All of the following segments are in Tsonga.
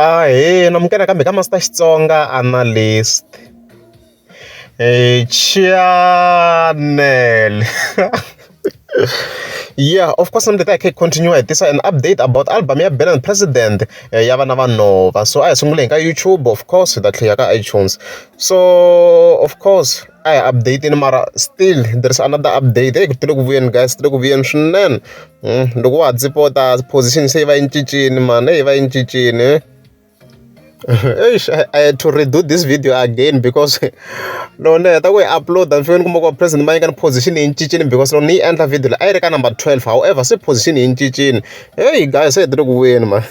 Ahee, namukela kambe ka Master Xitsonga Analyst channel yeah of course namuntlha hi ta hi kha hi continue hi tisa an update about album ya Benny President ya vana va nhova so a hi sunguleni ka YouTube of course hi ta tlhela ka iTunes so of course a hi update-ini mara still there is another update hey ku tile ku vuyeni guys tile ku vuyeni swinene loko wa ha dzipota position se yi va yi cincile mani yi va yi cincile eish I had to redo this video again because loko ni heta ku yi upload ni fike ni kuma ku president Mayengani position yi cincile because loko ni yi endla video leyi a yi ri ka number 12 however se position yi cincile hey guys se hi tile ku vuyeni man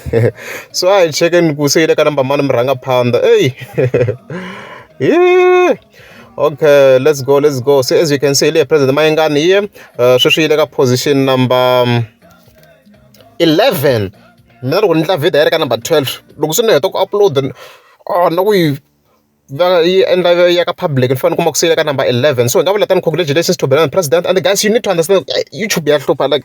so a hi chekeni ku se yi le ka number mani murhangaphandha ey okay let's go let's go so as you can see leyi president Mayengani yi sweswi yi le ka position number 11 mina loko ni endla video yi ri ka number 12 loko se ni heta ku upload oh na ku yi yi endla yi ya ka public ni fanele ni kuma ku se yi le ka number 11 so hi nga vula tani congratulations to Benny President and guys you need to understand YouTube ya hlupha like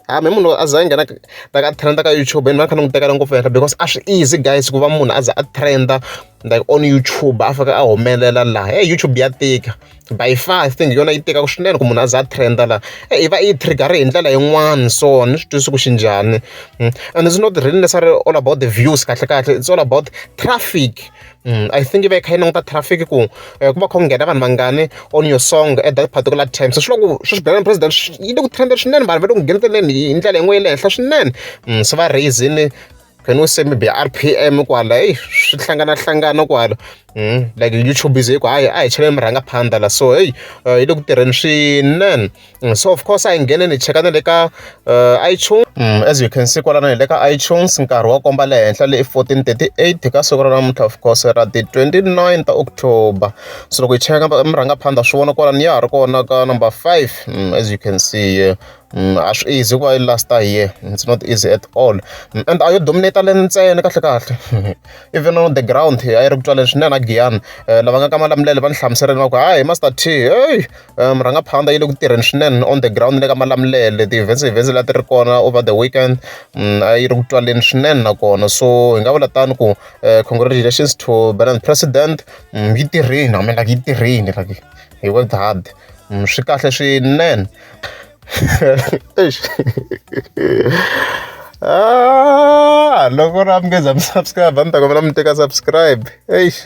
hambi munhu a za a nghena like a trenda ka YouTube and va kha ni n'wi tekela ngopfu henhla because a swi easy guys ku va munhu a za a trenda like on YouTube a fika a humelela laha hey YouTube ya tika by far I think yona yi tikaka swinene ku munhu a za a trenda laha yi va yi trigger hi ndlela yin'wani so ni swi twisisi ku xi njhani and it's not really necessarily all about the views kahle kahle it's all about traffic I think yi va yi kha yi languta traffic ku ku va kha ku nghena vanhu vangani on your song at that particular time so swi vula ku sweswi Benny President yi le ku trend swinene vanhu va le ku ngheneteleni hi ndlela yin'we ya le henhla swinene se va raise-ini can we say maybe R_P_M kwala heyi swi hlanganahlangana kwala like YouTube yi ze yi ku hayi a hi cheleni murhangaphandha la so heyi yi le ku tirheni swinene so of course a hi ngheneni hi cheka na le ka iTunes as you can see kwalano hi le ka iTunes nkarhi wa komba le henhla le i 14:38 ka siku ra namuntlha of course ra ti 29 ta October so loko hi cheka murhangaphandha swi vona kwalano ya ha ri kona ka number 5 as you can see a swi easy ku va yi last here it's not easy at all and a yo dominate le ntsena kahle kahle even on the ground a yi ri ku twaleni swinene a Giyani lava nga ka Malamulele va ni hlamuserile va ku hayi Master T hey murhangaphandha yi le ku tirheni swinene on the ground le ka Malamulele ti-events events leti ri kona over the weekend a yi ri ku twaleni swinene nakona so hi nga vula tano ku congratulations to Benny President yi tirhini I mean like yi tirhini like he worked hard swi kahle swinene eish ah loko ri a mi nge za mi subscribe a ni ta kombela mi teka subscribe eish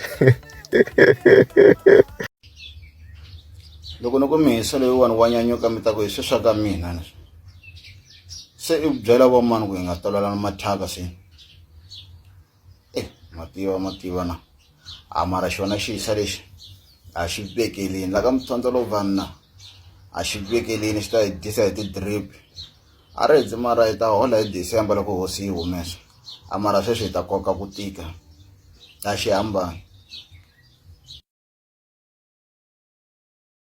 loko ni ku mihisa leyiwani wa nyanyuka mi ta ku hi swi swa ka mina leswi se i byela vo mani ku hi nga tolelana mathyaka se e mativa mativa na a mara xona xiyisa lexi a xi vekelini la ka mitsondzolovanna a xi vekelini xi ta hi dyisa hi ti-drip a ri hedzi mara hi ta hola hi December loko hosi yi humesa a mara sweswi hi ta koka ku tika a xi hambani.